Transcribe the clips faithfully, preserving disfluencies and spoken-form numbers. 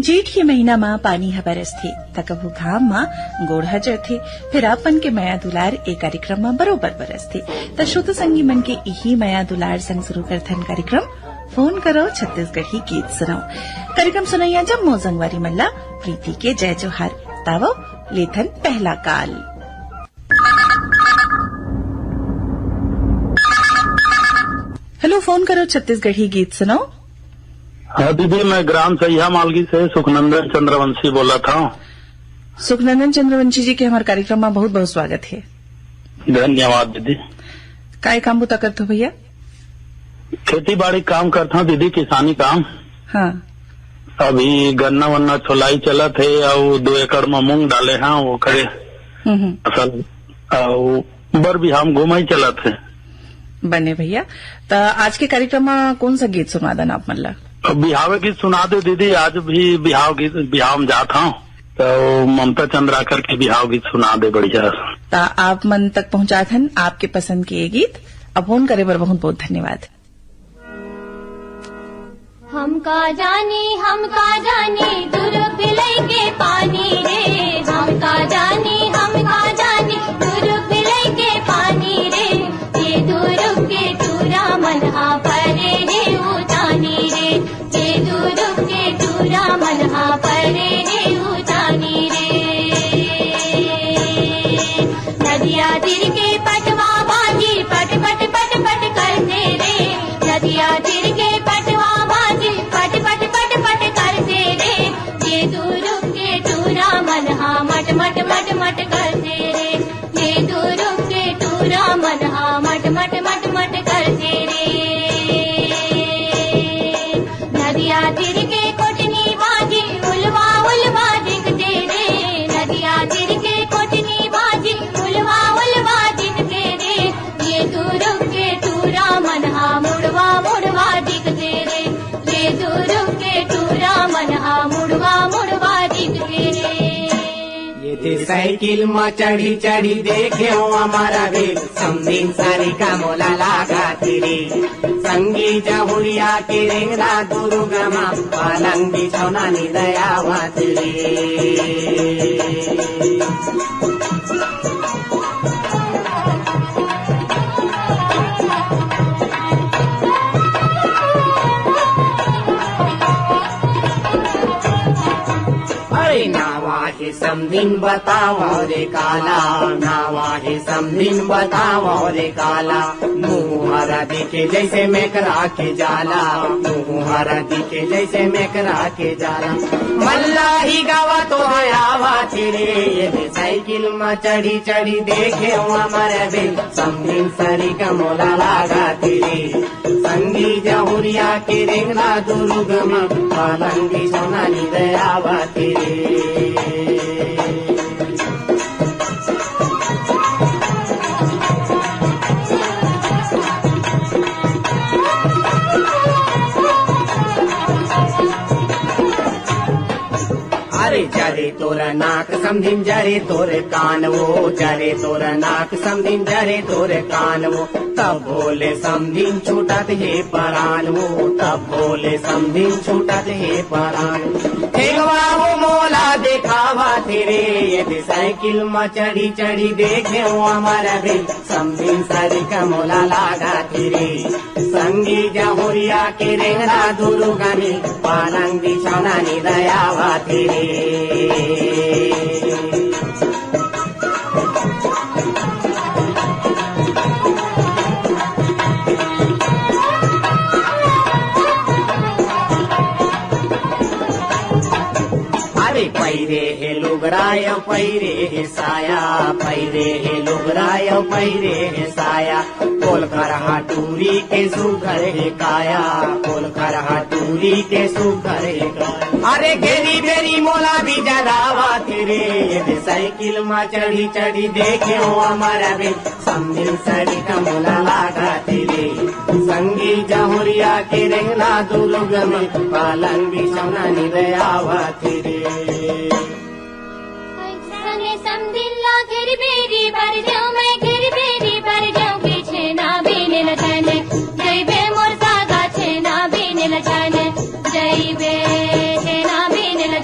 जेठ के महीना म पानी ह बरसथे, त कभू घाम म गोड़ ह जरथे, फेर आप मन के मया दुलार ए कार्यक्रम म बरोबर बरसथे। त श्रोता संगी मन के इही मया दुलार संग शुरू करथन कार्यक्रम फोन करो छत्तीसगढ़ी गीत सुनाओ। कार्यक्रम सुनइया जम्मो संगवारी मन ला प्रीति के जय जोहार। तावव लेथन पहला काल। हेलो, फोन करो छत्तीसगढ़ी गीत सुनाओ। हाँ दीदी, मैं ग्राम सैया मालगी से सुखनंदन चंद्रवंशी बोलत हँव। सुखनंदन चंद्रवंशी जी के हमर कार्यक्रम में बहुत बहुत स्वागत हे। धन्यवाद दीदी। काय काम बुता करत हो भैया? खेती बाड़ी काम करत हँव दीदी, किसानी काम। हाँ। अभी गन्ना वन्ना छोलाई चलत हे, अउ दो एकड़ में मूंग डाले हँव, ओकरे हम्म, हम्म। फसल अउ बर बिहाव म घुमई चलत हे। बने भैया, त आज के कार्यक्रम में कौन सा गीत सुनवा देना आप मन ला? अब बिहावे गीत सुना दे दीदी, आज भी बिहाव गीत, बिहाव में जात हँव, तो ममता चंद्राकर के बिहाव गीत सुना दे बढ़िया। त आप मन तक पहुँचात हन आपके पसंद के ये गीत। अब फोन करे बर बहुत बहुत धन्यवाद। हम का जानी, हम का जानी, दुरुग बिलई के पानी रे। हम का जानी, हम का जानी, दुरुग बिलई के पानी रे। ये दुरुग के टूरा मन हा परे हे उतानी रे। ये दुरुग के टूरा मन हा परे हे उतानी रे। नदिया तीर के पटवा बाजी पट पट पट पट करथे रे। नदिया तीर के पटवा बाजी पट पट पट पट करथे रे। ये दुरुग के टूरा मन हा मट मट मट मट करथे रे। ये दुरुग के टूरा मन हा मट मट मट मट करथे रे। नदिया तीर के कोटनी बाजी उलवा उलवा दिखथे रे। नदिया तीर के कोटनी बाजी उलवा उलवा दिखथे रे। ये दुरुग के टूरा मन हा मुड़वा मुड़वा दिखथे रे। ये दुरुग के टूरा मन हा मुड़वा मुड़वा दिखथे रे। ये दे साइकिल म चढ़ी चढ़ी देखे हो हमारा भी समधिन सारी का मोला लागा तेरी। संगी जहुरिया के रेंगरा दुरुग म पालंग बिछौना निदयावा तेरी। अरे नावा हे समधिन बतावा रे काला, नावा हे समधिन बतावा रे काला। मुँह हरा दिखे जैसे मेकरा के जाला, मुँह हरा दिखे जैसे मेकरा के जाला। मल्ला ही गावा तो आवा तेरे, ये दे साइकिल म चढ़ी चढ़ी देखे हो हमारे बिल। समधिन सरी का मोला लागा तेरे। संगी जहुरिया के रेंगना दुरुग म पालंग बिछौना निदयावा तेरे। अरे जरे तोर नाक समधिन जरे तोर कान वो, जरे तोर नाक समधिन जरे तोर कान वो। तब बोले समधिन छूटत हे परान वो, तब बोले समधिन छूटत हे परान। ठेगवा वो मोला देखावा तेरे, ये दे साइकिल म चढ़ी चढ़ी देखे हो हमारा बिल। समधिन सरी का मोला लागा तेरे। संगी जहुरिया के रेंगरा दुरुग म पालंग बिछौना निदयावा तेरे। अरे पैरे हे लुगरा या पैरे हे साया, पैरे हे लुगरा या पैरे हे साया। कोलकर हा टूरी के सुघर हे काया, कोलकर हा टूरी के सुघर हे काया। अरे घेरी बेरी मोला भी जरावा तेरे, ये दे साइकिल म चढ़ी चढ़ी देखे हो हमारा बे। समधिन सरी का मोला लागा तेरे, संगी जहुरिया के रेंगना दुरुग म पालंग बिछौना निदयावा तेरे। सने समधिन ला घेर बेरी बर जाऊं, मैं घेर बेरी बर जाऊं, कि छेना बीने ल जाने, जइबे मोर सागा छेना बीने ल जाने, जइबे छेना बीने ल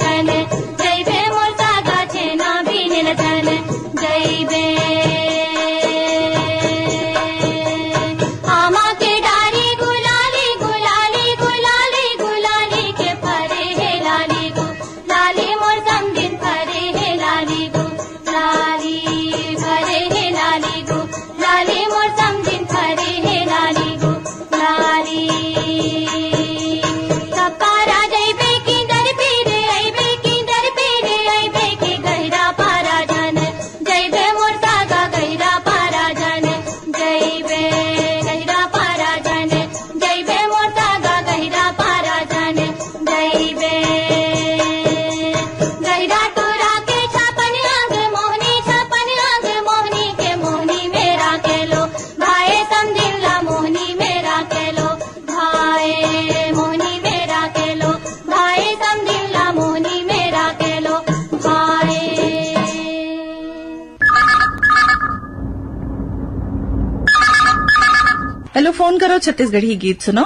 हेलो, फोन करो छत्तीसगढ़ी गीत सुनो।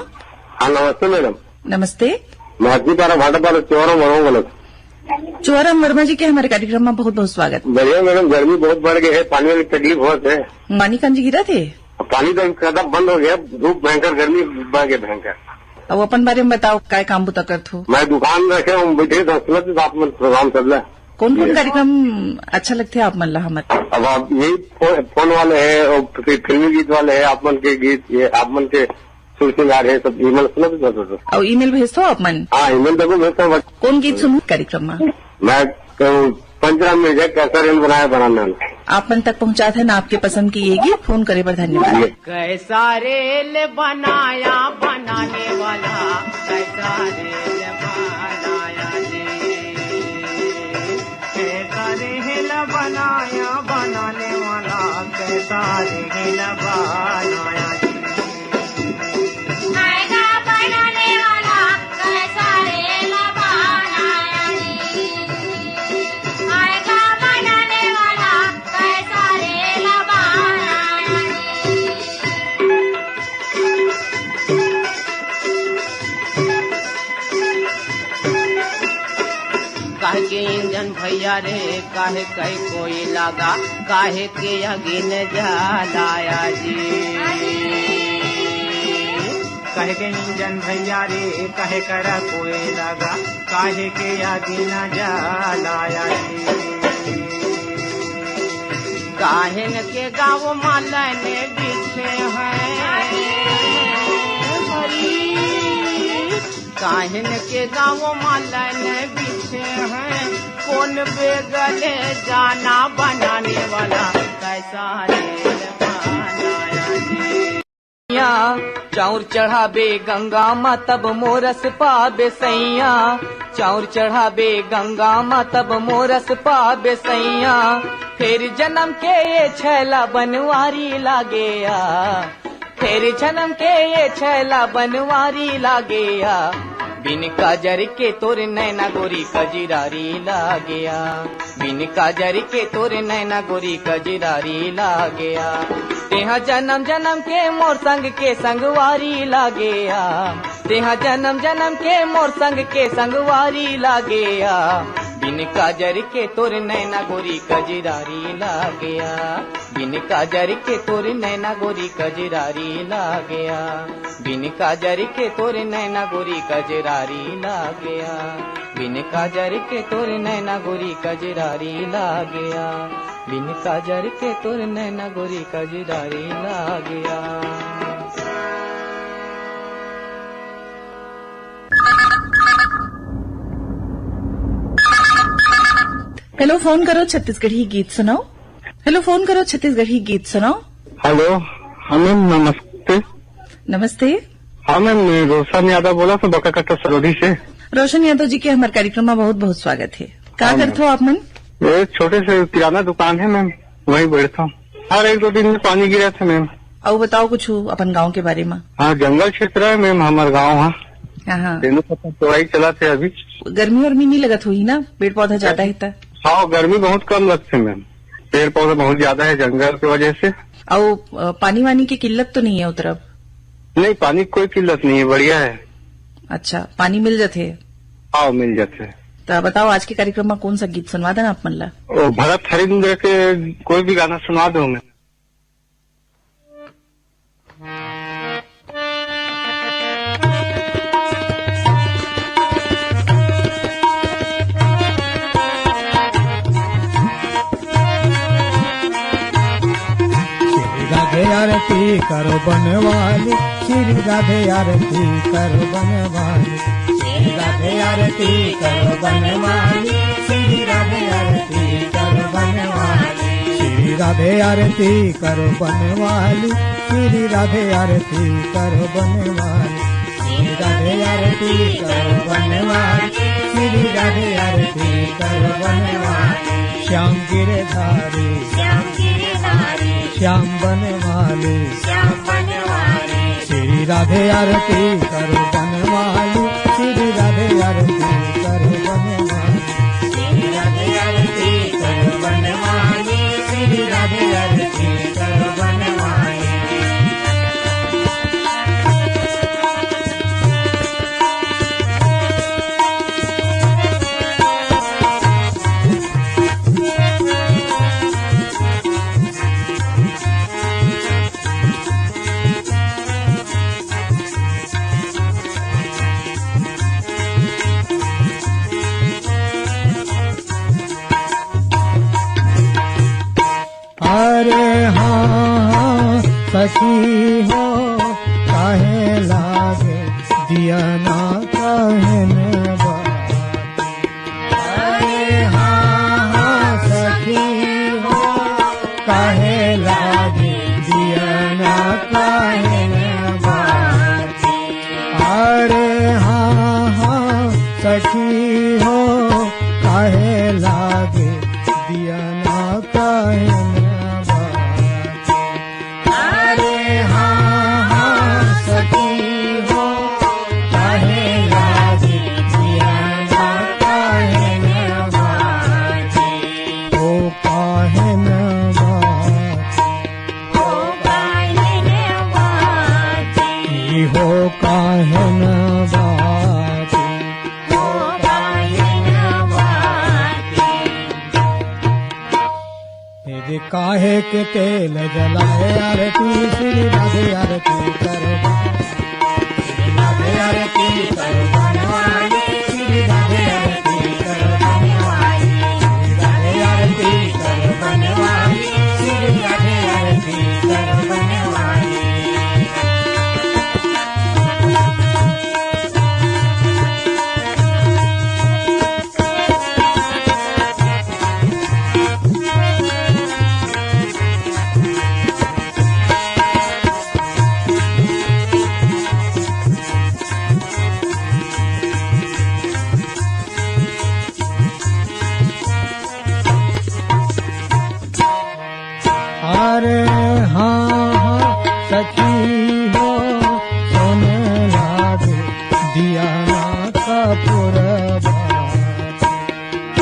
हाँ, नमस्ते मैडम। नमस्ते। महतनी पारा भाटा पारा चोरम वर्मा बोलत। चोरम वर्मा जी के हमारे कार्यक्रम में बहुत बहुत स्वागत। बढ़िया मैडम, गर्मी बहुत बढ़ गई है, पानी वाली तकलीफ बहुत है। पानी कंज गिरा थे? पानी तो कदा बंद हो गया, धूप भयंकर, गर्मी बढ़ गई भयंकर। अब अपन बारे में बताओ, काय काम बुता करत हो? मैं दुकान रखे हूँ, बैठे दस मिनट आप मन प्रोग्राम कर ले। कौन कौन ये कार्यक्रम अच्छा लगथे आप मन ला हमर? अब आप यही फो-, फोन वाले है और फिर फिल्मी गीत वाले है, आप मन के गीत, ये आप मन के सुर सिंगार है, सब ईमेल सुनो तो, तो, तो। और ईमेल भेजथो आप मन? हाँ, ईमेल देखो भेजता हूँ, but कौन गीत सुनहू कार्यक्रम में? मैं कहूँ पंचराम मिर्जा, कैसा रेल बनाया बनाने वाला। आप मन तक पहुँचात हन आपके पसंद के ये गीत। फोन करे बर धन्यवाद। ये कैसा रेल बनाया बनाने वाला, कैसा रेल बनाया जी, कैसा रेल बनाया बनाने वाला, कैसा रेल बनाया जी। आएगा बनाने वाला, कैसा रेल बनाया जी। आएगा बनाने वाला, कैसा रेल बनाया जी। काहे के इंजन भैया रे, काहे कई कोई लगा, काहे के अगिन जलाया जी। काहे के इंजन भैया रे, काहे करा कोई लगा, काहे के अगिन जलाया जी। काहेन के गाँव मालन बिछे हैं, काहेन के गाँव मालन बिछे हैं, कौन बेगले जाना बनाने वाला, कैसा रेल बनाया जी। सैया, चाउर चढ़ाबे गंगा मा तब मोरस पाबे सैया, चाउर चढ़ाबे गंगा मा तब मोरस पाबे सैया, फेर जनम के ये छैला बनवारी लागेया, फेर जनम के ये छैला बनवारी लागेया, बिन काजर के तोर नैना गोरी कजरारी लागेया। बिन काजर के तोर नैना गोरी कजरारी लागेया। तेहा जनम जनम के मोर संग के संगवारी लागेया। तेहा जनम जनम के मोर संग के संगवारी लागेया। बिन काजर के तोर नैना गोरी कजरारी लागेया। बिन काजर के तोर नैना गोरी कजरारी लागेया। बिन काजर के तोर नैना गोरी कजरारी लागेया। बिन काजर के तोर नैना गोरी कजरारी लागेया। बिन काजर के तोर नैना गोरी कजरारी लागेया। हेलो, फोन करो छत्तीसगढ़ी गीत सुनाओ। हेलो, फोन करो छत्तीसगढ़ी गीत सुनाओ। हेलो, हाँ मैम, नमस्ते। नमस्ते। हाँ मैम, मैं रोशन यादव बोला था बकाकट्टा सरोही से। रोशन यादव जी के हमारे कार्यक्रम में बहुत बहुत स्वागत है। का हाँ करत हो आप मन? ये छोटे से किराना दुकान है मैम, वहीं बैठता हूँ। हर एक दो दिन में पानी गिरा था मैम। अउ बताओ कुछ अपन गांव के बारे में। हाँ, जंगल क्षेत्र है मैम, हमार गांव है। हाँ, हाँ। तेनू पत्ता तोड़ाई चला थे अभी। गर्मी वर्मी नहीं लगत होही ना, पेड़ पौधा ज्यादा है त? हाँ, गर्मी बहुत कम लगते मैम, पेड़ पौधा बहुत ज्यादा है जंगल की वजह से। अउ, अ, पानी वानी की किल्लत तो नहीं है उ तरफ? नहीं, पानी की कोई किल्लत नहीं है, बढ़िया है। अच्छा, पानी मिल जाते? हाँ, मिल जाते हैं। तो बताओ, आज के कार्यक्रम में कौन सा गीत सुनवा देना आप मन ला? ओ, भरत हरिंद्र के कोई भी गाना सुना दो मैम। श्री राधे आरती करो बनवाली, श्री राधे आरती करो बनवाली, श्री राधे आरती करो बनवाली, श्री राधे आरती करो बनवाली, श्री राधे आरती करो बनवाली, श्री राधे आरती करो बनवाली, श्री राधे आरती करो बनवाली, श्री राधे आरती करो बनवाली। श्याम गिरधारी, श्याम गिरधारी, श्याम बनवाली, श्याम बनवाली। श्री राधे आरती करो बनवाली, श्री राधे आरती करो बनवाली, श्री राधे आरती करो बनवाली, श्री राधे आरती करो बनवाली। सखी हो, काहे लागे दिया ना काहे न बाती। अरे हाँ, हाँ, सखी हो, काहे लागे दिया ना काहे न बाती। अरे हाँ, हाँ, सखी हो, काहे लागे दिया ना काहे न बाती। अरे हाँ, हाँ, सखी हो, काहे लागे दिया ना काहे न बाती। ओ काहे न बाती। ओ काहे न बाती। ई हो काहे न बाती। ओ काहे न बाती। ए दे काहे के तेल जलाए आरती, श्री राधे आरती करो। श्री राधे आरती करो बनवाली, श्री राधे आरती करो बनवाली, श्री राधे आरती करो बनवाली, श्री राधे आरती करो बनवाली। अरे हाँ, हाँ, सखी हो, सोने लागे दिया ना कपूर बाती।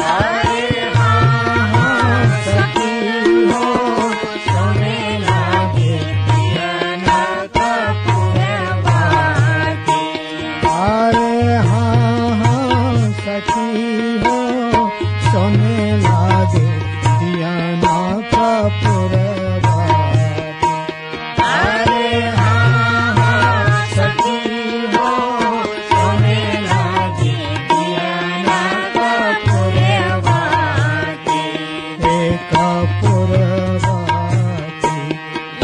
अरे हाँ, हाँ, सखी हो, सोने लागे दिया ना कपूर बाती। अरे हाँ, हाँ, सखी हो, सोने लागे दिया ना कपूर बाती। अरे हाँ, हाँ, सखी हो, सोने लागे दिया ना कपूर बाती। ए कपूर बाती।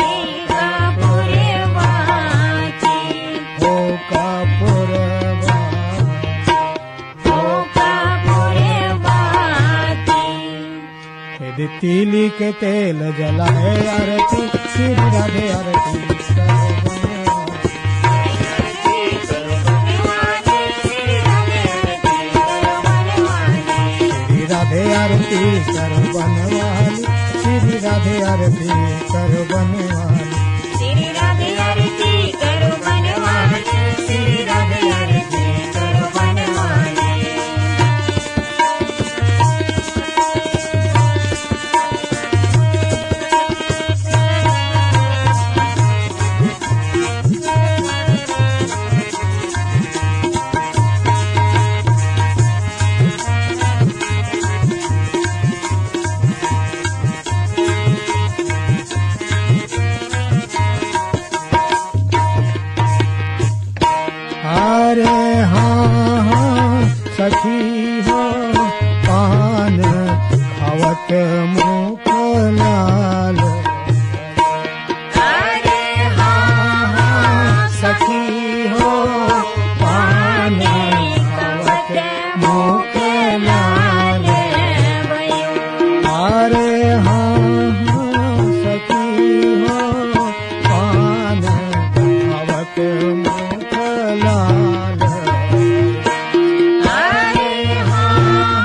ए कपूर बाती। ओ कपूर बाती। ओ कपूर बाती। ए दे तिली के तेल जलाए आरती, श्री राधे आरती करो बनवाली। श्री राधे आरती करो बनवाली, श्री राधे आरती करो बनवाली। श्री राधे आरती करो बनवाली, श्री राधे आरती करो बनवाली। अरे हाँ, हाँ, सखी हो, पान खावत मुख लाल। अरे हाँ, हाँ, सखी हो, पान खावत मुख लाल। अरे हाँ, हाँ, सखी हो, पान खावत मुख लाल। अरे हाँ,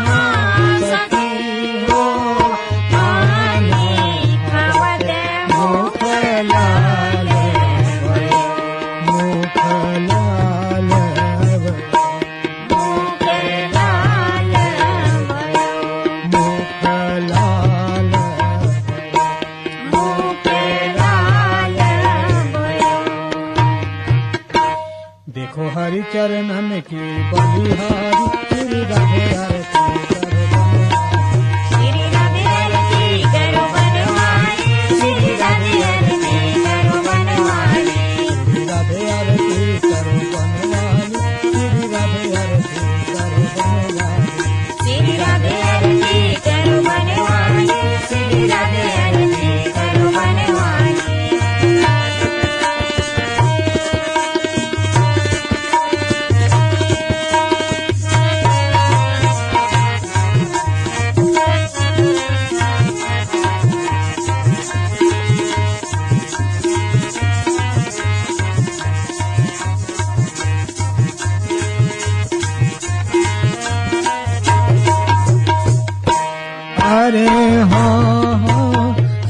हाँ, सखी हो, पान खावत मुख लाल। मुख लाल। मुख लाल। मुख लाल। मुख लाल भयो। देखो हरि चरणन की बलिहारी, श्री राधे आरती करो बनवाली। श्री राधे आरती करो बनवाली, श्री राधे आरती करो बनवाली। श्री राधे आरती करो बनवाली, श्री राधे आरती करो बनवाली। श्री राधे आरती करो बनवाली, श्री राधे आरती करो बनवाली।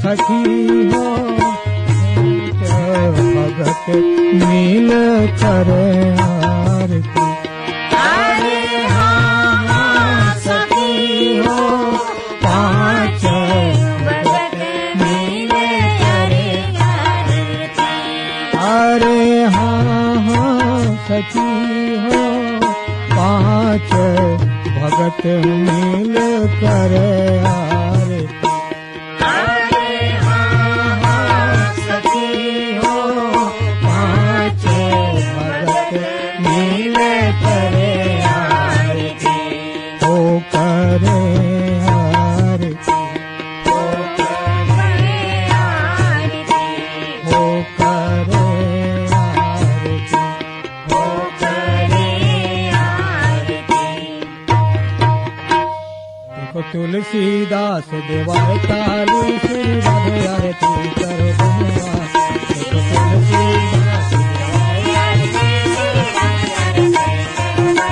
सखी हो, भगत मिल करे आरती। अरे हाँ, हाँ, सखी हो, पाँच भगत मिल करे आरती। अरे हाँ, हाँ, सखी हो, पाँच भगत मिल करे आरती। अरे हाँ, हाँ, सखी हो, पाँच भगत मिल करे आरती। हो करे आरती। हो करे आरती। हो करे आरती। हो करे आरती। देखो तुलसीदास देवाय ताली, श्री राधे आरती करो बनवाली। देखो तुलसीदास देवाय ताली, श्री राधे आरती करो बनवाली।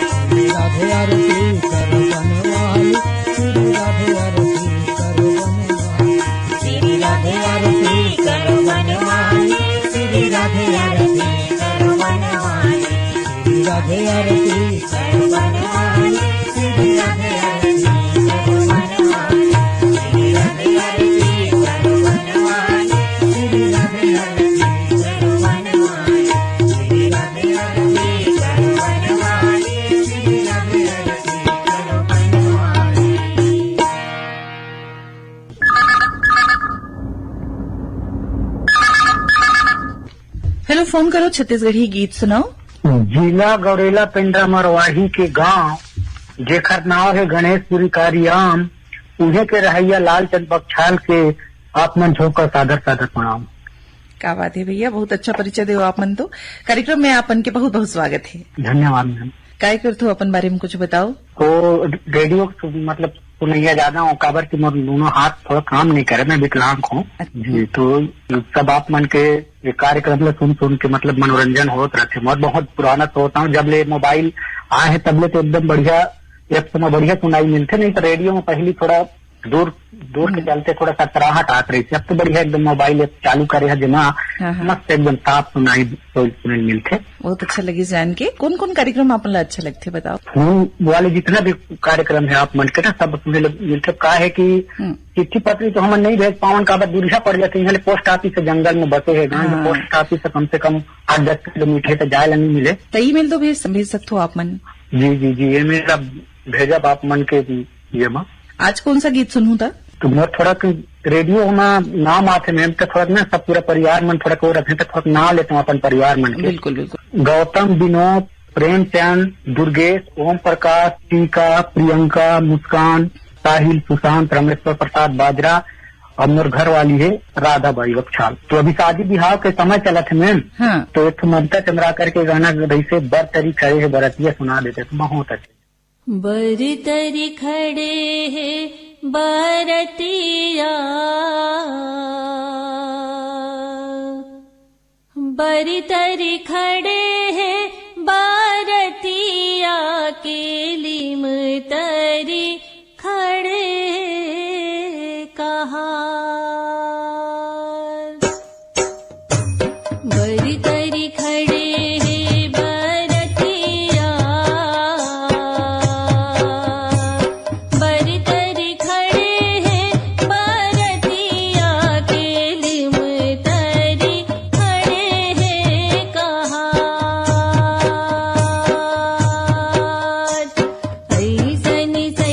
श्री राधे आरती करो बनवाली, श्री राधे आरती करो बनवाली। श्री राधे आरती करो बनवाली, श्री राधे आरती करो बनवाली। श्री राधे आरती करो बनवाली, श्री राधे आरती करो बनवाली। श्री राधे आरती करो बनवाली, श्री राधे आरती करो बनवाली। श्री राधे आरती करो बनवाली, श्री राधे आरती करो बनवाली। हेलो, फोन करो, छत्तीसगढ़ी गीत सुनाओ। जिला गौरेला पेंड्रा मरवाही के गांव, जेकर नाव है गणेशपुरी कारियाम, उहे के रहइया लालचंद बख्शाल के आप मन झोंका सादर सादर प्रणाम। का बात है भैया, बहुत अच्छा परिचय देव आप मन तो। कार्यक्रम में आप मन के बहुत बहुत स्वागत है। धन्यवाद मैम। काय करथो, अपन बारे में कुछ बताओ। तो रेडियो के सु-, मतलब सुनैया ज्यादा हूँ, काबर कि मोर दोनों हाथ थोड़ा काम नहीं करे, मैं विकलांग हूँ। अच्छा। जी, तो सब आप मन के ये कार्यक्रम ला सुन सुन के मतलब मनोरंजन होत रहथे। मोर बहुत पुराना श्रोता हूँ, जब ले मोबाइल आए है तब ले तो एकदम बढ़िया, एक समय बढ़िया सुनाई मिलथे, नहीं तो रेडियो में पहली थोड़ा दूर, दूर के हम्म। चलते थोड़ा सकराहट आत रही थी। अब तो बढ़िया एकदम मोबाइल ऐप चालू करे है, जेमा हाँ, हाँ। मस्त एकदम साफ सुनाई, तो सुनाई मिलथे। बहुत अच्छा लगी जान के। कौन कौन कार्यक्रम आप ला अच्छा लगथे, बताओ। फोन वाले जितना भी कार्यक्रम है आप मन के ना, सब सुने लग मिलथे। का है कि हम्म। चिट्ठी पत्री तो हमन नहीं भेज पावन, काबर दूरिहा पड़ जाथे। यहाँ ले पोस्ट ऑफिस से जंगल में बसे है, गांव में हाँ। पोस्ट ऑफिस से कम से कम आठ दस किलोमीटर तक जाए ला नहीं मिले। तो ईमेल तो भेज, भेज सकथो आप मन। जी, जी, जी, ये मेरा भेजब आप मन के ये मा। आज कौन सा गीत सुनहूं त? तो मोर थोड़ा के रेडियो में नाम आथे मैम, तो थोड़ा ना सब पूरा परिवार मन थोड़ा को रखे, तो थोड़ा ना लेते हैं अपन परिवार मन के। बिल्कुल, बिल्कुल। गौतम, विनोद, प्रेमचंद, दुर्गेश, ओम प्रकाश, टीका, प्रियंका, मुस्कान, साहिल, सुशांत, रमेश्वर प्रसाद बाजरा और मोर घर वाली है राधा बाई बख्शाल। तो अभी शादी बिहाव के समय चलत है मैम, हाँ। तो एक ठो ममता चंद्राकर के गाना जैसे बर तरी खड़े है बरतिया सुना देते तो बहुत अच्छा। बर तरी खड़े हे बरतिया, बर तरी खड़े हे बरतिया, केलिम तरी खड़े कहार। बर तरी खड़े हे बरतिया, बर तरी खड़े हे बरतिया, केलिम तरी खड़े हे कहार। अइसनि सै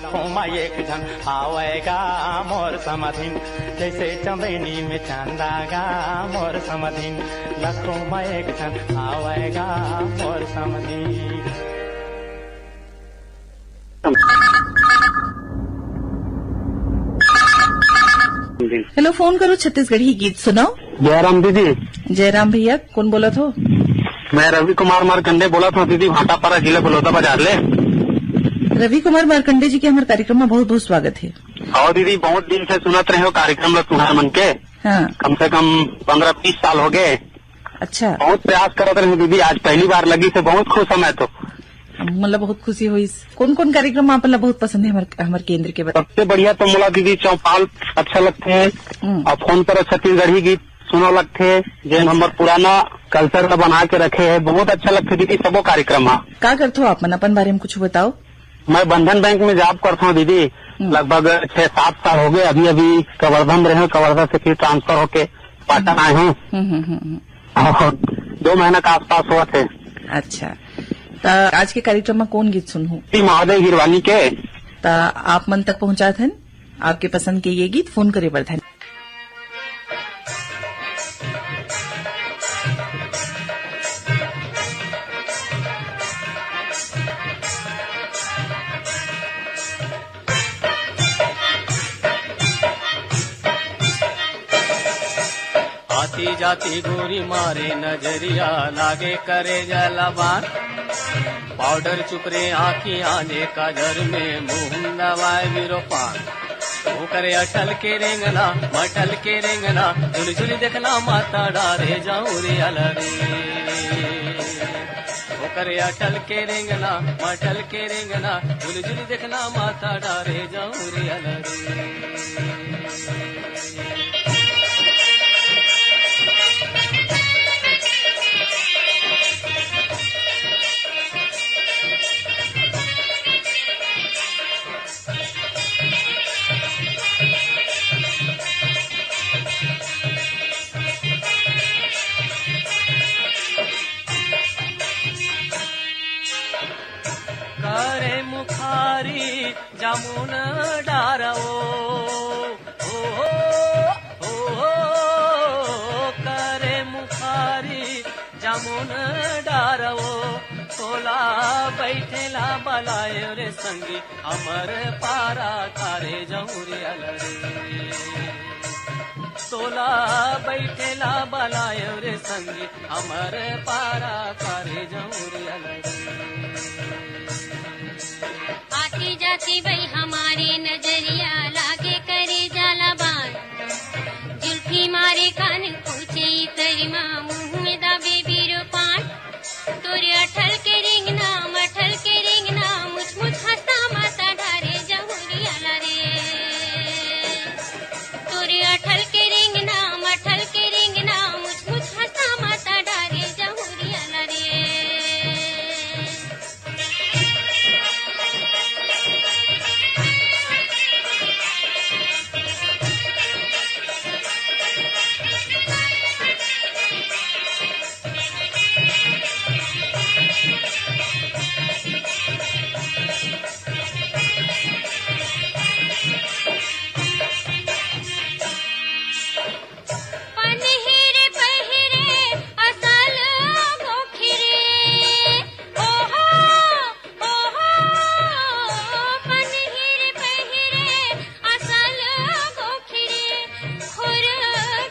लाखों में एक झन आवय गा मोर समधिन, जैसे चंदैनी में चांदा गा मोर समधिन। लाखों में एक झन आवय गा मोर समधिन। हेलो, फोन करो छत्तीसगढ़ी गीत सुनाओ। जयराम दीदी। जयराम भैया, कोन बोलत हो? मैं रवि कुमार मार्कंडे बोलत हूँ दीदी, भाटापारा, जिला बलौदाबाजार ले। रवि कुमार मार्कंडे जी के हमर कार्यक्रम में बहुत बहुत स्वागत है। हव दीदी, बहुत दिन से सुनत रहे हो कार्यक्रम ला तुंहर मन के। हाँ। कम से कम पंद्रह बीस साल हो गए। अच्छा। बहुत प्रयास करत रहे दीदी, आज पहली बार लगिस हे, बहुत खुश हूँ मैं तो। मतलब बहुत खुशी होइस। कोन कोन कार्यक्रम आप ला बहुत पसंद है हमर, हमर केंद्र के, बता। सबसे बढ़िया तो मोला दीदी चौपाल अच्छा लगथे, हम्म। और फोन पर छत्तीसगढ़ी गीत सुनो लगथे, जेन हमर पुराना कल्चर ला बना के रखे है। बहुत अच्छा लगथे दीदी सबो कार्यक्रम हा। का करथो आप मन, अपन बारे में कुछ बताओ। मैं बंधन बैंक में जॉब करता हूँ दीदी, हम्म। लगभग छह सात साल हो गए। अभी अभी कवर्धा में रहे हूँ, कवर्धा से फिर ट्रांसफर होके पाटन आए हूँ। हम्म, हम्म, हम्म, हम्म। और दो महीना का आसपास हुआ थे। अच्छा, त आज के कार्यक्रम में कौन गीत सुनहू? श्री महादेव हिरवानी के। त आप मन तक पहुंचात हन आपके पसंद के ये गीत। फोन करे बर धन्यवाद। आती जाती गोरी मारे नजरिया, लागे करे जलबान। पाउडर चुपरे आँखी आने काजर में, मुँह दबाए बिरो पान। ओकरे अटल के रेंगना, मटल के रेंगना, झुल झुल देखना माता डारे जाऊँ रे अलरे। ओकरे अटल के रेंगना, मटल के रेंगना, झुल झुल देखना माता डारे जाऊँ रे अलरे। करे मुखारी जामुन डारवो, ओ, ओ, ओ, करे मुखारी जामुन डारवो, तोला बैठेला बलायो रे संगी, हमर पारा कारे जौरे अलरे। तोला बैठेला बलायो रे संगी, हमर पारा कारे जौरे अलरे। आती जाती बई हमारे नजरिया, लागे करे जाला बान। जुल्फी मारे कान पूछे तरिमा, मुँह में दाबे बीरो पान। तोरे अठल के रेंगना, मठल के रेंगना, मुछ मुछ हंसता माता डारे जहुरी अलरे। तोरे अठल के रेंगना, मठल के रेंगना, मुछ मुछ हंसता माता डारे जहुरी अलरे। पनहिर पहिरे असल गोखिरे, ओहो, ओहो। पनहिर पहिरे असल गोखिरे, खुर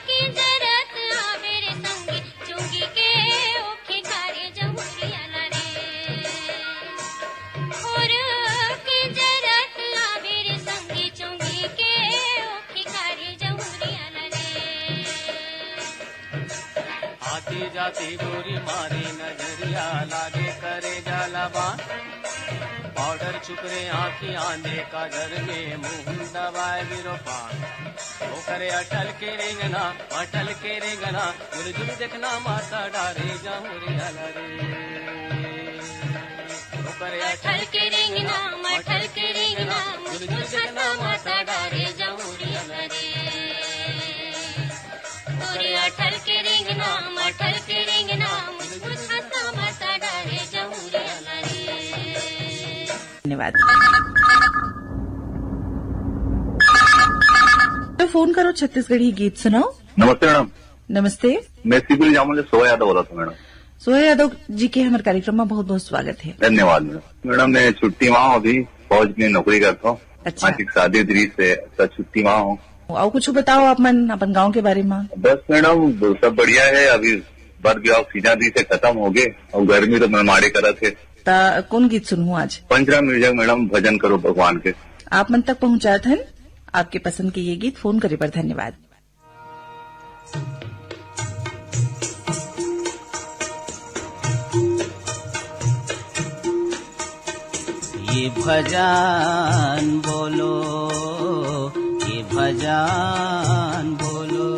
की जरत आवे रे संगी, चुंगी के ओखे कारे जहुरी अलरे। खुर की जरत आवे रे संगी, चुंगी के ओखे कारे जहुरी अलरे। आती जाती गोरी मारे नजरिया, लागे करे जाला बान। पाउडर चुकरे आँखी आंधे काजर में, मुँह दबाए बिरो पान। ओकरे अटल के रेंगना, अटल के रेंगना, जुल जुल देखना माता डारे जहुरी अलरे। ओकरे अटल के रेंगना, मटल के रेंगना, जुल जुल देखना माता डारे जहुरी अलरे। तोरे अटल के रेंगना, मटल के रेंगना, मुझ मुझ हंसा माता डारे जहुरी अलरे। धन्यवाद। फोन करो छत्तीसगढ़ी गीत सुनाओ। नमस्ते मैडम। नमस्ते। मैं सीपी जामुन से सोया यादव बोलत हूँ मैडम। सोया यादव जी के हमर कार्यक्रम में बहुत बहुत स्वागत है। धन्यवाद मैडम। मैडम, मैं छुट्टी में हूँ, अभी फौज में नौकरी करता हूँ। अच्छा। आज एक शादी उधरी से, अच्छा, छुट्टी में हूँ। और कुछ बताओ आप मन अपन गांव के बारे में। बस मैडम, सब बढ़िया है। अभी बर ब्याह सीजन भी से खत्म हो गए और गर्मी तो मनमाड़े करत है। ता कौन गीत सुनहूँ आज? पंचरा म्यूजिक मैडम, भजन करो भगवान के। आप मन तक पहुँचात हन आपके पसंद के ये गीत। फोन करे पर धन्यवाद। ये भजन बोलो, ये भजन बोलो,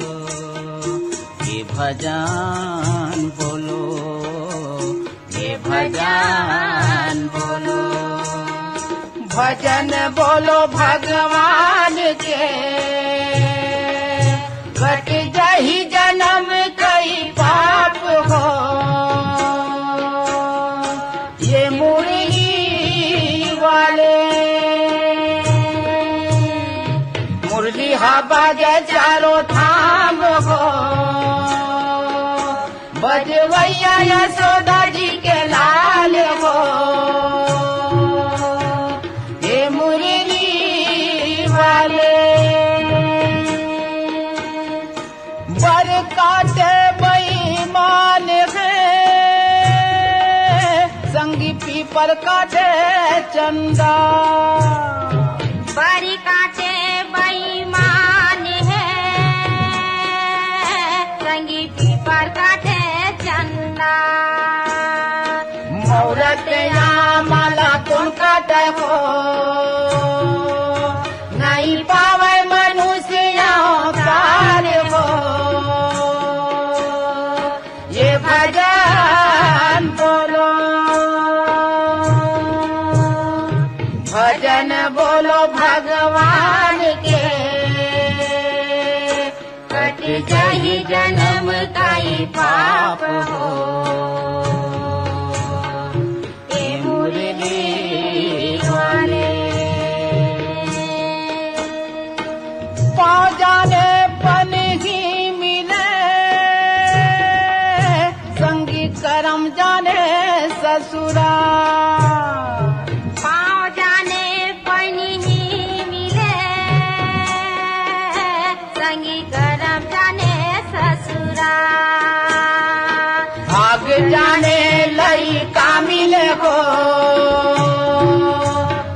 ये भजन बोलो, ये भजन बोलो। भजन बोलो भगवान के, कट जाही जन्म कई पाप हो। ये मुरली वाले, मुरली हा बाजे चारों धाम हो। बजवैया यशोदा जी के लाल हो, हे मुरली वाले। बर काटे बेईमान है, संगी पीपर काटे चंदा। बर काटे बेईमान है, संगी पीपर काटे चंदा। मौरत या माला कौन काटे हो, नहीं पावे मनुष्य अवतार हो। ये भजन बोलो, भजन बोलो भगवान के, कट जाही जन्म काई पाप हो। ए मुरली वाले। पाँव जाने पन ही मिले, संगी करम जाने ससुरा। पाँव जाने पन ही मिले, संगी करम जाने ससुरा। भाग जाने लइका मिले हो,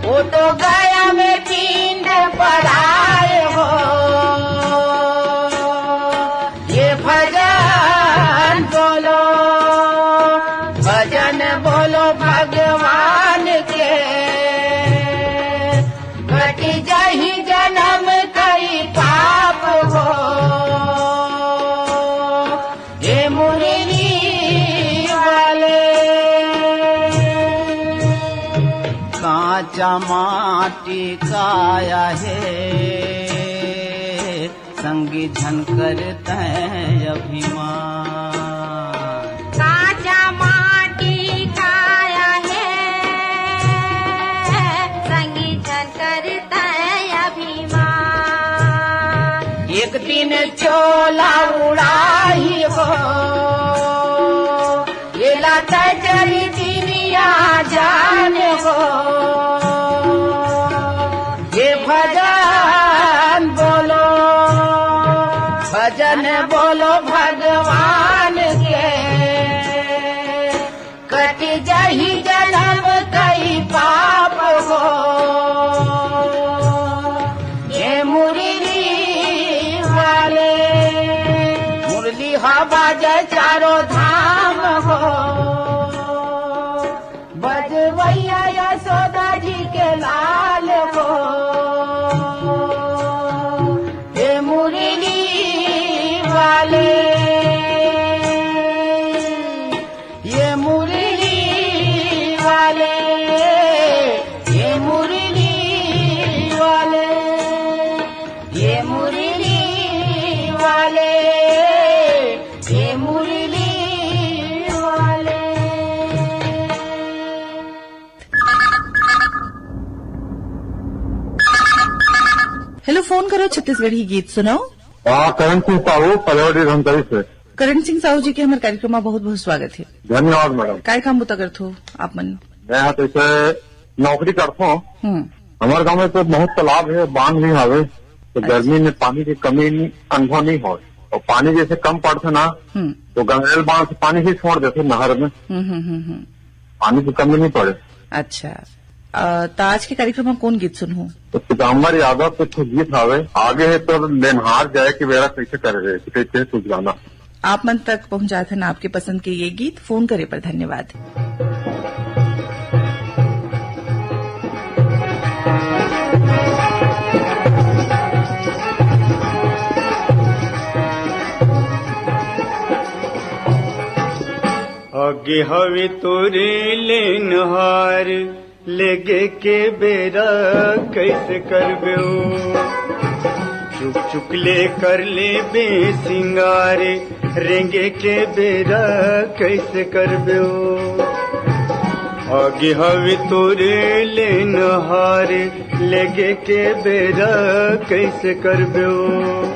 वो तो गया में पिंड पड़ाए हो। ये भजन बोलो, भजन बोलो भगवान के, कट जाही जन्म कई पाप हो। हे मुरली वाले। कांचा माटी काया है, संगी झन करत है अभिमान। कांचा माटी काया है, संगी झन करत है अभिमान। एक दिन चोला उड़ाही हो, ये लाता जरी दिनिया जाने हो। ये भजन बोलो, भजन बोलो भगवान के, कट जाही जन्म कई पाप हो। ये मुरली वाले, मुरली हा बाजे चारों धाम हो। बजवैया यशोदा जी के लाल हो, हे मुरली वाले, ये मुरली वाले, ये मुरली वाले, ये मुरली वाले, ये मुरली वाले। हेलो, फोन करो छत्तीसगढ़ी गीत सुनाओ। हाँ, करण सिंह साहू, पलेवाड़ी धमतरी से। करण सिंह साहू जी के हमर कार्यक्रम में बहुत बहुत स्वागत है। धन्यवाद मैडम। काय काम बुता करत हो आप मन? मैं हा तैसे नौकरी करत हूँ। हम्म। हमारे गांव में तो बहुत तालाब है, बांध भी हवे, तो अच्छा। गर्मी में पानी की कमी नहीं, अनुभव नहीं हो। और पानी जैसे कम पड़ता ना, हम्म। तो गंगरेल बांध से पानी ही छोड़ देते नहर में। हम्म, हम्म, हम्म, हम्म। पानी की कमी नहीं पड़े। अच्छा। अ, त आज के कार्यक्रम में कौन गीत सुनहू? तो पीताम्बर यादव के कुछ गीत हवे, आगे है तो लेनहार जाए कि बेरा कैसे करे रे, कैसे कुछ गाना। आप मन तक पहुंचात हन आपके पसंद के ये गीत। फोन करे पर धन्यवाद। आगे हवे तोरे लेनहार, लेगे के बेरा कैसे करबे ओ? चुक चुक ले कर लेबे सिंगार, रेंगे के बेरा कैसे करबे ओ? आगे हवे तोरे लेनहार, लेगे के बेरा कैसे करबे ओ?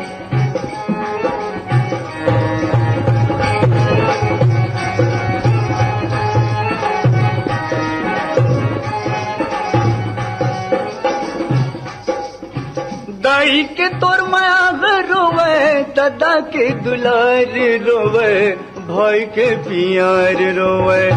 दाई के तोर माया रोवे, दादा के दुलार रोवे, भाई के पियार रोवे।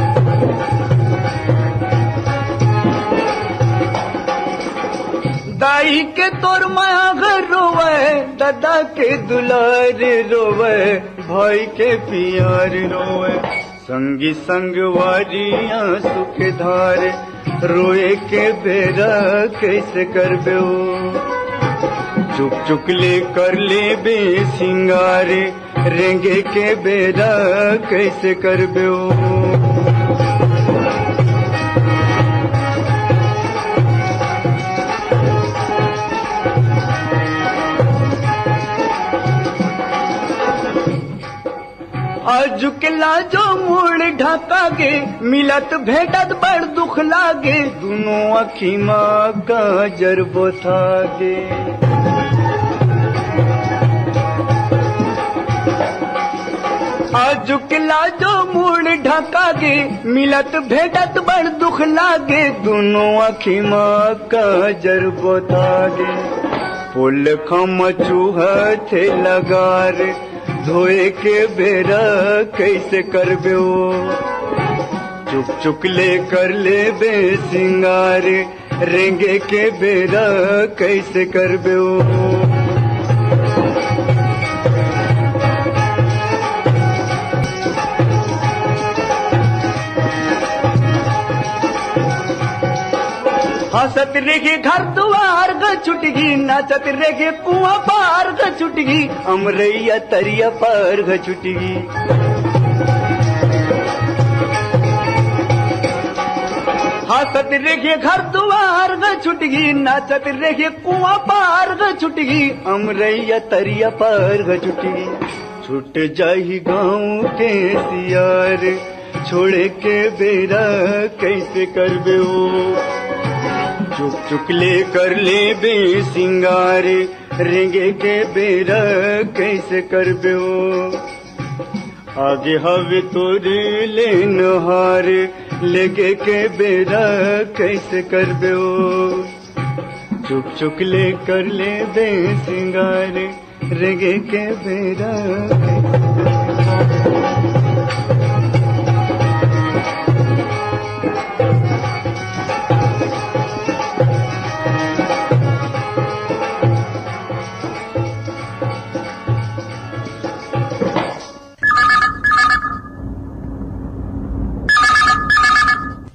दाई के तोर माया रोवे, दादा के दुलार रोवे, भाई के पियार रोवे। संगी संगवारी आंसू के धार, रोए के बेरा कैसे करबे ओ? चुक चुक ले कर लेबे सिंगार, रेंगे के बेरा कैसे करबे ओ? आजु के लाजो मुड़ ढाका गे, मिलत भेटत बड़ दुख लागे, दुनो आँखी मा काजर बोथा गे। आजु के लाजो मुड़ ढाका गे, मिलत भेटत बड़ दुख लागे, दुनो आँखी मा काजर बोथा गे। पोल खम चूहत हे लगार, धोए के बेरा कैसे करबे ओ? चुक चुक ले कर लेबे सिंगार, रेंगे के बेरा कैसे करबे ओ? हंसत रेगे घर दुआर घ छुटगी, नाचत रेगे कुआं पार घ छुटगी, अमरैया तरिया पार घ छुटगी। हंसत रेगे घर दुआर घ छुटगी, नाचत रेगे कुआं पार घ छुटगी, अमरैया तरिया पार घ छुटगी। छूट जाही गाँव के सियार, छोड़े के बेरा कैसे करबे ओ? चुक चुक ले कर लेबे सिंगार, रेंगे के बेरा कैसे करबे ओ? आगे हवे तोरे लेनहार, लेगे के बेरा कैसे करबे ओ? चुक चुक ले कर लेबे सिंगार, रेंगे के बेरा।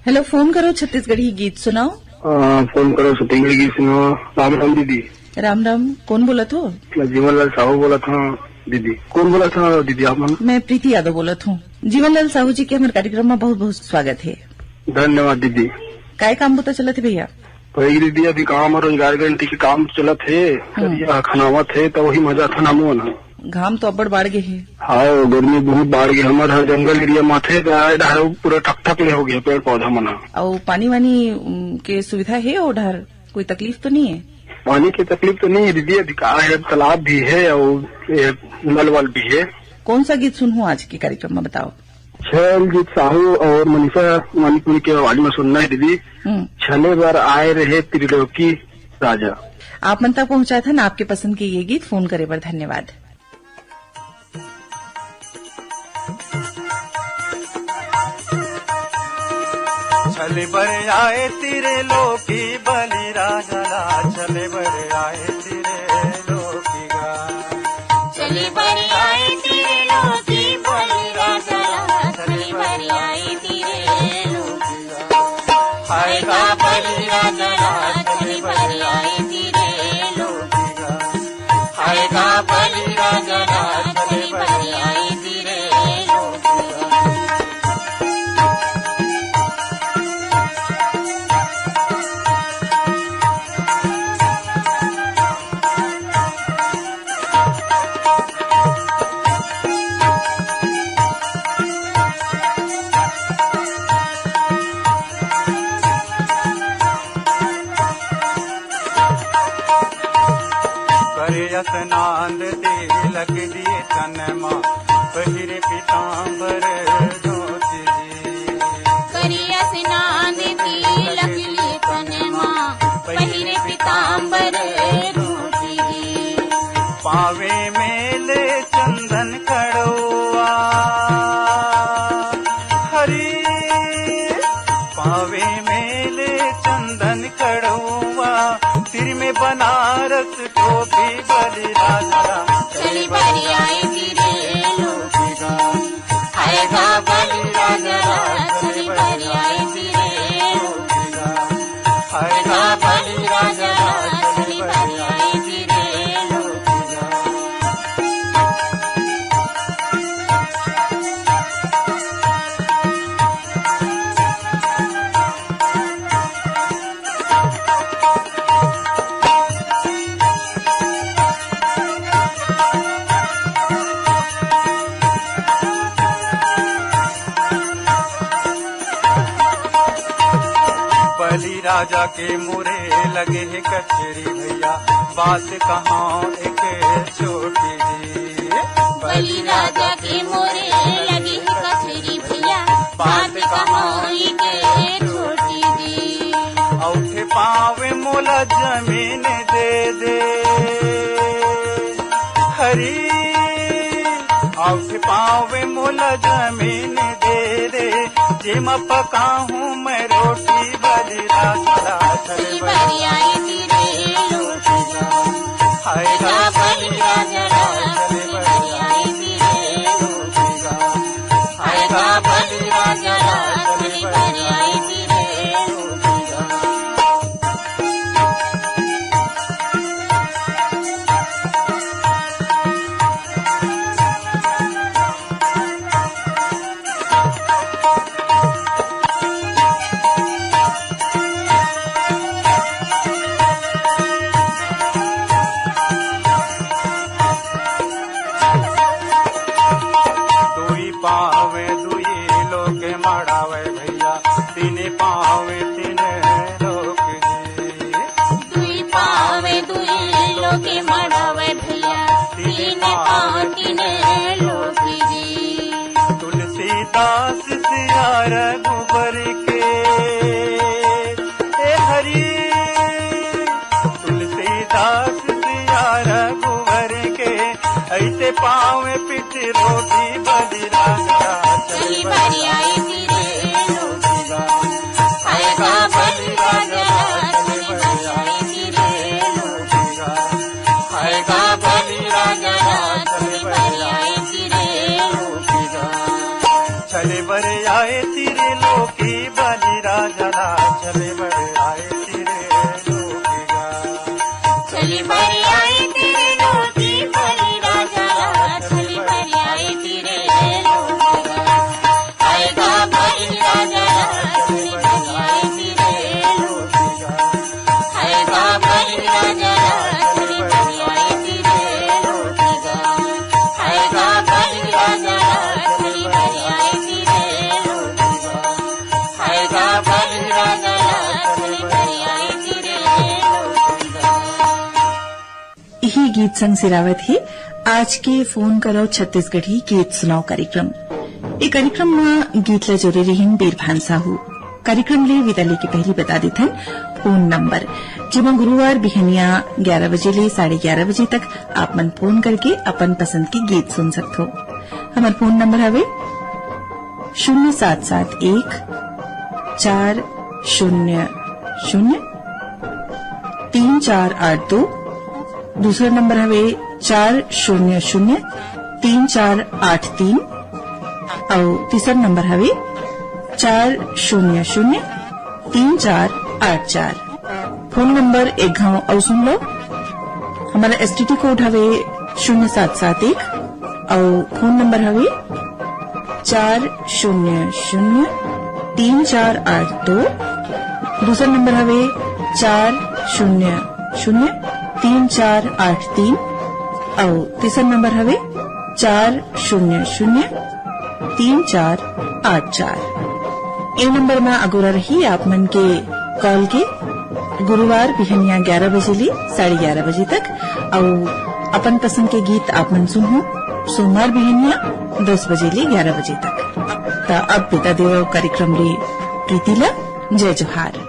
हेलो, फोन करो छत्तीसगढ़ी गीत सुनाओ। आ, फोन करो छत्तीसगढ़ी गीत सुनाओ। राम राम दीदी। राम राम, कौन बोलत हो? मैं जीवनलाल साहू बोलत हूँ दीदी। कौन बोलत हो दीदी आप मन? मैं प्रीति यादव बोलत हूँ। जीवनलाल साहू जी के हमारे कार्यक्रम में बहुत बहुत स्वागत है। धन्यवाद दीदी। काय काम बुता चलत है भैया? वही दीदी, अभी काम और रोजगार गारंटी के काम चलत है, हम्म। करिया खनावत है, तो वही मजा था ना मोन। घाम तो अब्बड़ बाढ़ गे हे। हाँ, गर्मी बहुत बाढ़ गे। हमर हर जंगल एरिया माथे, तो आए डहर पूरा ठक ठक ले हो गया पेड़ पौधा मन ह। अउ पानी वानी, उम, के सुविधा हे ओ डहर? कोई तकलीफ तो नहीं है? पानी के तकलीफ तो नहीं है दीदी, अधिकार है, तालाब भी है और ये नल वल भी है। कौन सा गीत सुनहूं आज के कार्यक्रम में, बताओ? छलजीत साहू और मनीषा मणिपुरी के आवाज में सुनना है दीदी। हम्म। छले बर आए रहे त्रिलोकी राजा। आप मन तक पहुंचाए था ना आपके पसंद के ये गीत। फोन करे बर धन्यवाद। छले बर आए त्रिलोकी बलि राजा ला, छले बर आए त्रिलोकी गा। छले बर आए त्रिलोकी बलि राजा ला, छले बर आए त्रिलोकी गा। हाय गा बलि राजा ला, छले बर आए त्रिलोकी गा। हाय गा बलि राजा ला, छले बर आए त्रिलोकी गा। करे स्नान तिलक दिए तन मा, पहिरे पीतांबर धोती जी। करे स्नान तिलक दिए तन मा, पहिरे पीतांबर धोती जी। पावे मेले चंदन कड़वा, हरी पावे मेले चंदन कड़वा, सिर में बनारस टोपी बलि राजा। छले बर आए त्रिलोकी गा। हाय गा बलि राजा, छले बर आए त्रिलोकी गा। हाय गा बलि राजा, छले बर आए त्रिलोकी गा। बलि राजा के मोरे लगे हे कचरी भैया, बात कहाँ एक छोटी जी। बलि राजा के मोरे लगे हे कचरी भैया, बात कहाँ एक छोटी जी। औठे पावे मोला जमीन दे दे, हरी औठे पावे मोला जमीन दे दे, जेमा पकाहूँ मैं रोटी बलि राजा ला। छले बर आए त्रिलोकी गा। हाय गा बलि राजा ला, छले बर आए त्रिलोकी गा। हाय गा बलि राजा ला, छले बर आए त्रिलोकी गा। दुई पावे दुई लोके मड़ावे भैया, तीन पावे तीन लोक जी। दुई पावे दुई लोके मड़ावे भैया, तीन पाँव तीन लोक जी। तुलसीदास सिया रघुबर के, ए हरी, तुलसीदास सिया रघुबर के, ऐसे पाँव पिट रोटी बलि राजा। छले बर आए त्रिलोकी गा। हाय गा बलि राजा, छले बर आए त्रिलोकी गा। हाय गा बलि राजा, छले बर आए त्रिलोकी गा। छले बर आए त्रिलोकी बलि राजा ला, छले बर आए त्रिलोकी गा। छले बर आए त्रिलोकी बलि राजा ला, छले बर आए त्रिलोकी गा। हाय गा बलि राजा ला, छले बर आए त्रिलोकी गा। हाय गा बलि राजा ला, छले बर आए त्रिलोकी गा। हाय गा बलि राजा ला, छले बर आए त्रिलोकी गा। हाय गा बलि राजा ला, गीत संग सिरावत हे आज के फोन करव छत्तीसगढ़ी गीत सुनाव कार्यक्रम। ए कार्यक्रम म गीत ल जोरे रिहिन बीरभान साहू। कार्यक्रम ले विदा लेके पहली बता देथन फोन नंबर, जेमा गुरुवार बिहनिया ग्यारह बजे ले साढ़े ग्यारह बजे तक आप मन फोन करके अपन पसंद के गीत सुन सकथो। हमर फोन नंबर हवे शून्य सात सात एक चार शून्य शून्य तीन चार आठ दो। दूसरा नंबर हवे चार शून्य शून्य तीन चार आठ तीन। अउ तीसरा नंबर हवे चार शून्य शून्य तीन चार आठ चार। फोन नंबर एक घाव अउ सुन लो। हमर एसटीडी कोड हवे शून्य सात सात एक अउ फोन नंबर हवे चार शून्य शून्य तीन चार आठ दो। दूसरा नंबर हवे चार शून्य शून्य तीन चार आठ तीन। अउ तीसरा नंबर हवे चार शून्य शून्य तीन चार आठ चार। ए नंबर म अगोरा रही आप मन के कॉल के गुरुवार बिहनिया ग्यारह बजे ले साढ़े ग्यारह बजे तक। अउ अपन पसंद के गीत आप मन सुनहू सोमवार बिहनिया दस बजे ले ग्यारह बजे तक। त अब विदा देवव कार्यक्रम ले प्रीति ला। जय जोहार।